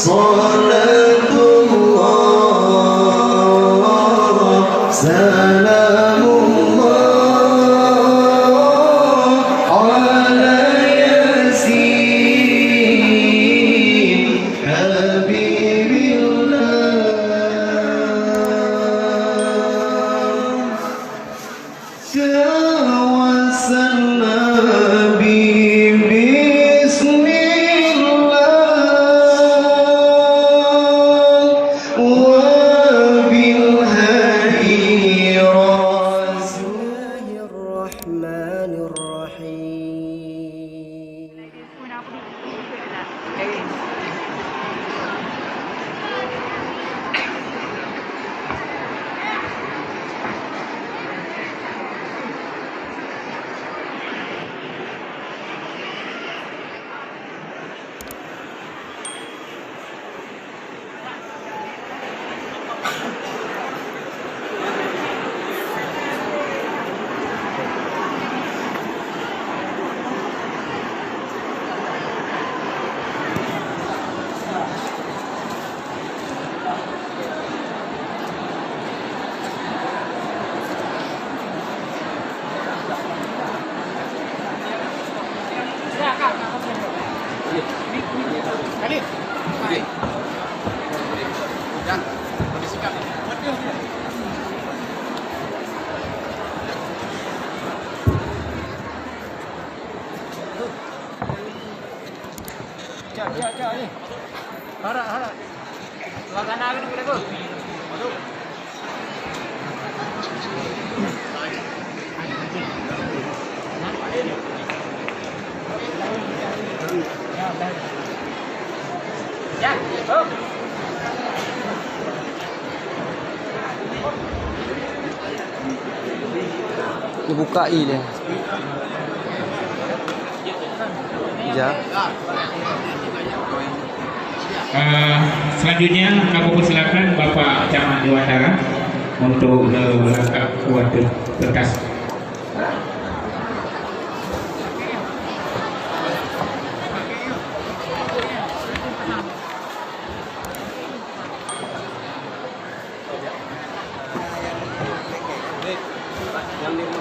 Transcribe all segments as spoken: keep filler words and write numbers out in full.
صلاة الله سلام الله على ياسين حبيب الله. توسلنا به بسم الله وبالهادي رسول الله الرحمن الرحيم. Cak, cak, cak, ni. Harap, harap. Dua gana ke dua? Ya, oh. Dibuka i dia. Ya. Eh, selanjutnya, aku persilakan Bapak Camat Dewantara untuk, eh, langkah kuat kertas.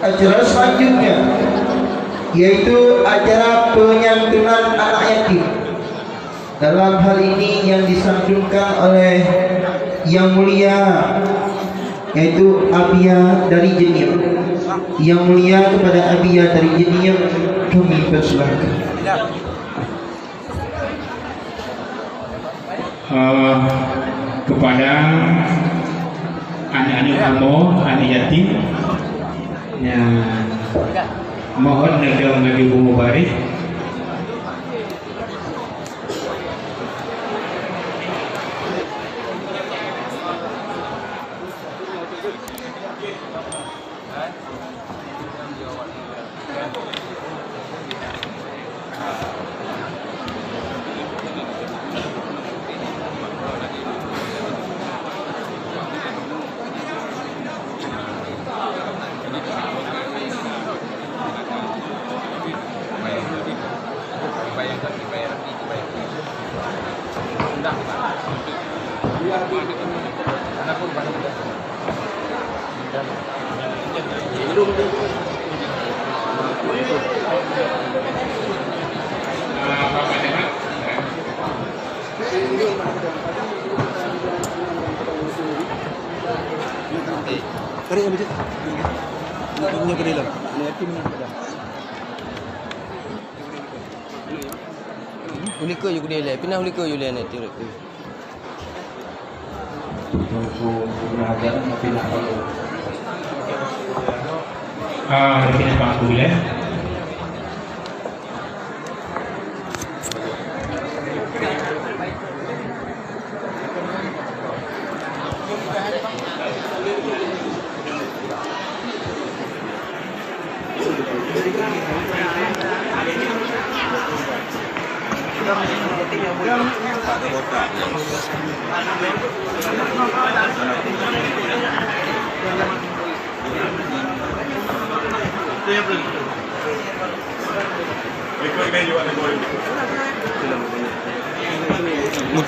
Acara selanjutnya, yaitu acara penyantunan anak yatim. Dalam hal ini yang disantunkan oleh Yang Mulia, yaitu Abia dari Jeunieb. Yang Mulia kepada Abia dari Jeunieb, kami persilakan. Eh, kepada aneuk-aneuk hamba, aneuk yatim, nyan mohon neudong laju beubaréh. Tarik yang betul. Ini, ini ke dalam. Ini yatim ni. Ulikeue ju keudeh lé, pinah ulikeue ju lé nyan, tiep. Ah, pinah bangku lé.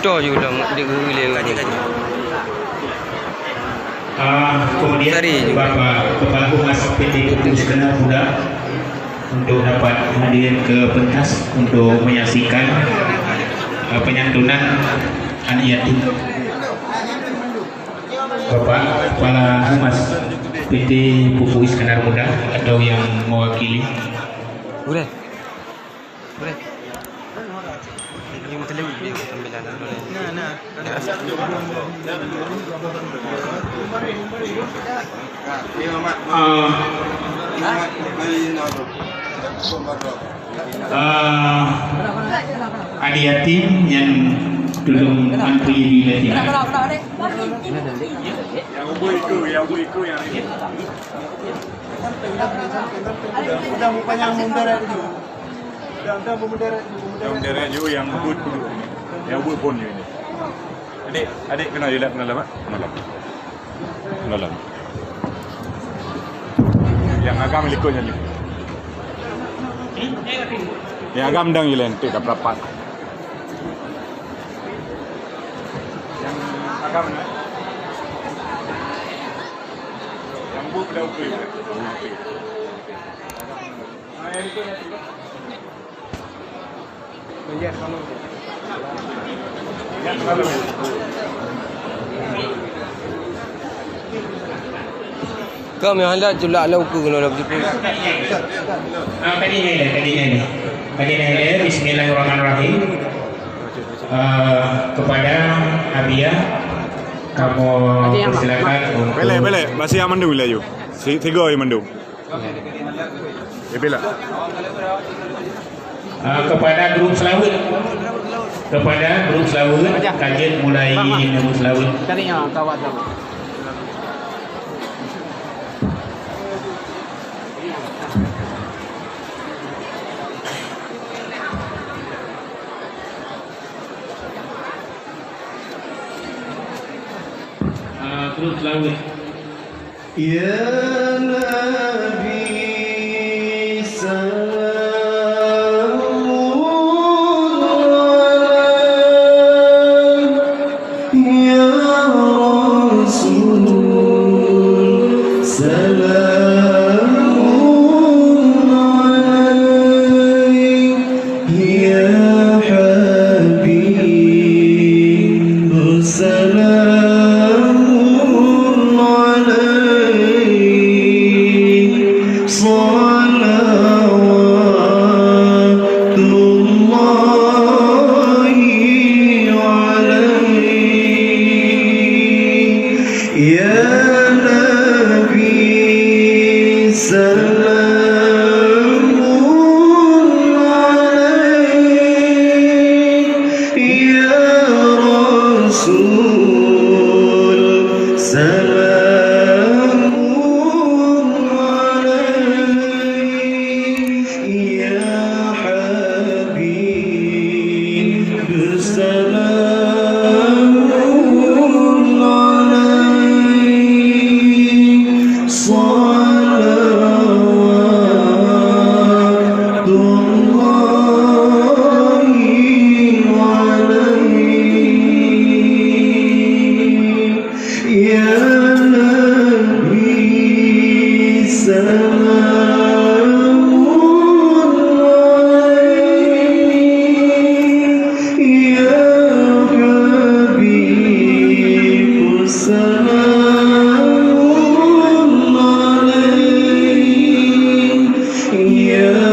Toh ju lam di geuilée nyan. Ah, kemudian Bapak Kepala Humas P T Pupuk Iskandar Muda untuk dapat hadir ke pentas untuk menyaksikan, ah, penyantunan anak yatim. Bapak Kepala Humas P T Pupuk Iskandar Muda atau yang mewakili. Boleh. Ah, ah, adik yatim nyang tulông antri di yatim. Udah, udah, udah, udah, udah, udah, udah, udah, udah, udah, nyang buet, nyang buet phôn nyoe ni. Adik, adik keunoe, keunoe lom, Mak. Keunoe lom. Keunoe lom. Nyang agam likot nyan. Nyang agam dang ilen, tu dah rapat. Nyang agam ni. Nyang buet dah okey. Kami hendak julak lau ke kena nak jemput. Ah, tadi ni, tadi ni. Tadi ni, bismillahirrahmanirrahim. Ah, kepada Abia, kamu persilakan untuk. Belek, belek. Masih yang mandum laju. Si, tiga yang mandum. Ipilah. Ah, kepada grup Selawet. Kepada grup Selawet, ka jeuet mulai grup Selawet. Cari yang kawan Selawet. Ah, grup Selawet. يا نبي سلام عليك، يا رسول سلام عليك، يا حبيب سلام عليك، صلوات الله عليك. يا نبي سلام عليك، يا رسول سلام عليك، يا حبيب سلام عليك، صلوات الله عليك. يا نبي سلام عليك، يا حبيب سلام عليك، يا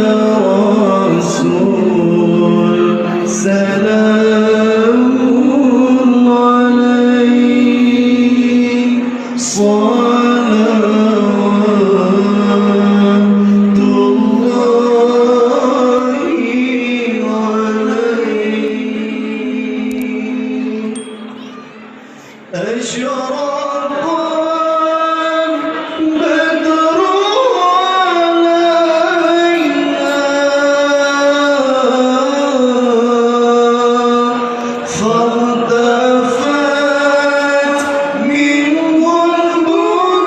رسول سلام عليك، صلوات الله عليك. أشرق البدر علينا فارتفعت منه البدور.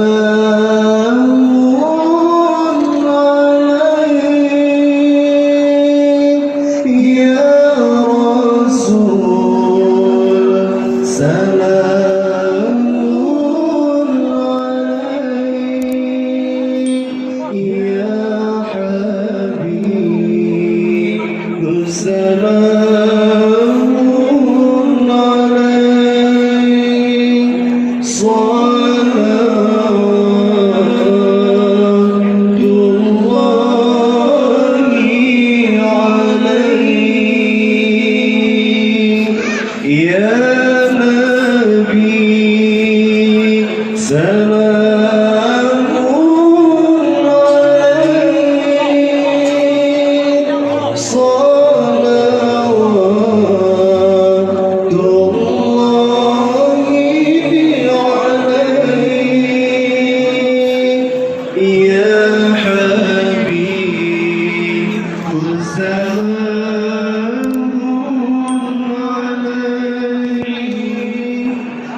سلام عليك يا رسول، سلام عليك يا حبيب، سلام عليك، صلوات الله عليك. يا نبي سلام عليك، صلوات الله عليك. يا حبيب سلام عليك،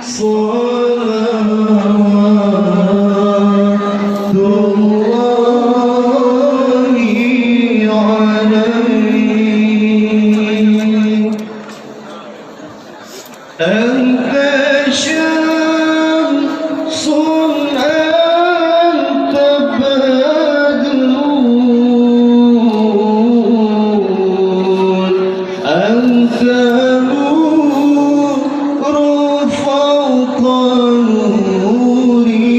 صلوات الله عليك. أنت شمس، أنت بدر، أنت نور فوق نوري،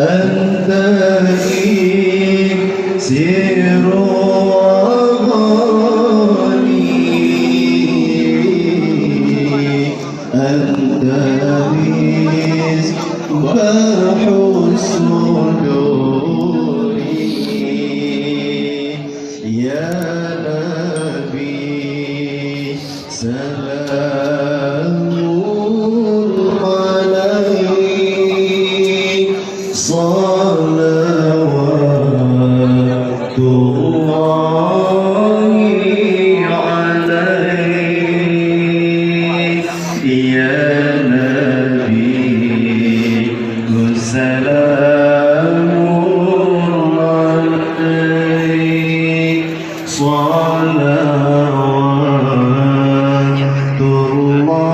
أنت إكسير وغالي، أنت مصباح الصدور. يا نبي سلام عليك، صلوات الله عليك. يا نبي سلام عليك، صلوات الله عليك.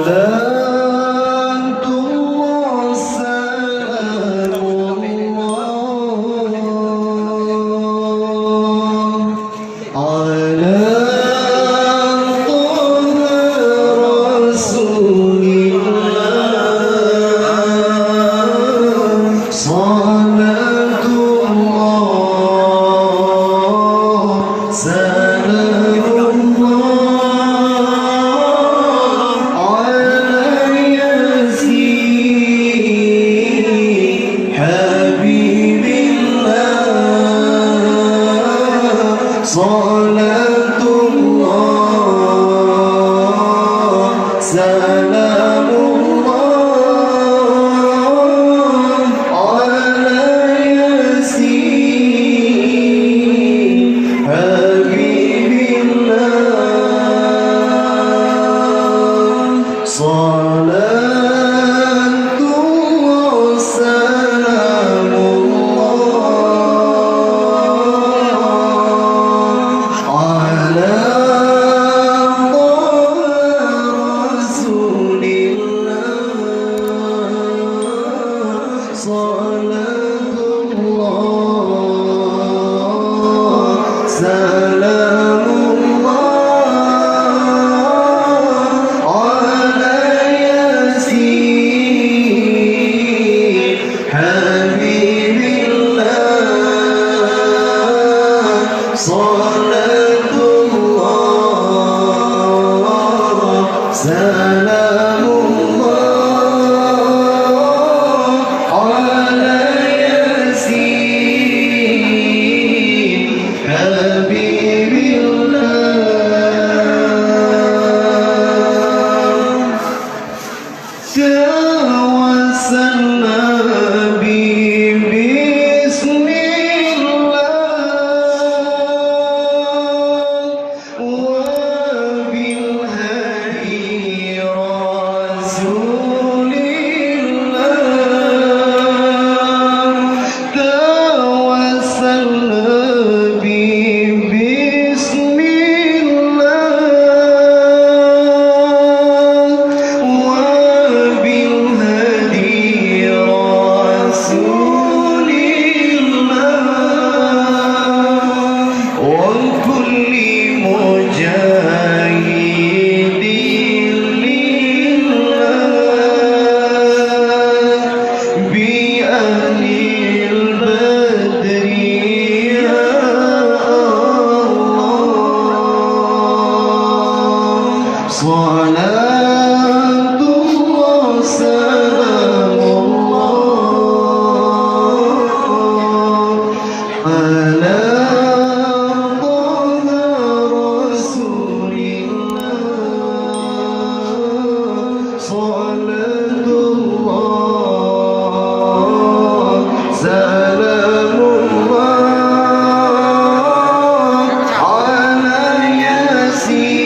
صلاة الله سلام الله على طه رسول الله. صلاة الله سلام الله على ياسين حبيب الله. صلاة الله سلام الله على ياسين حبيب الله. صلاة الله سلام الله على طه رسول الله. صلاة الله سلام الله على ياسين حبيب الله. صلاة الله سلام الله على ياسين حبيب الله. Salatullah, salamullah ala Yasin.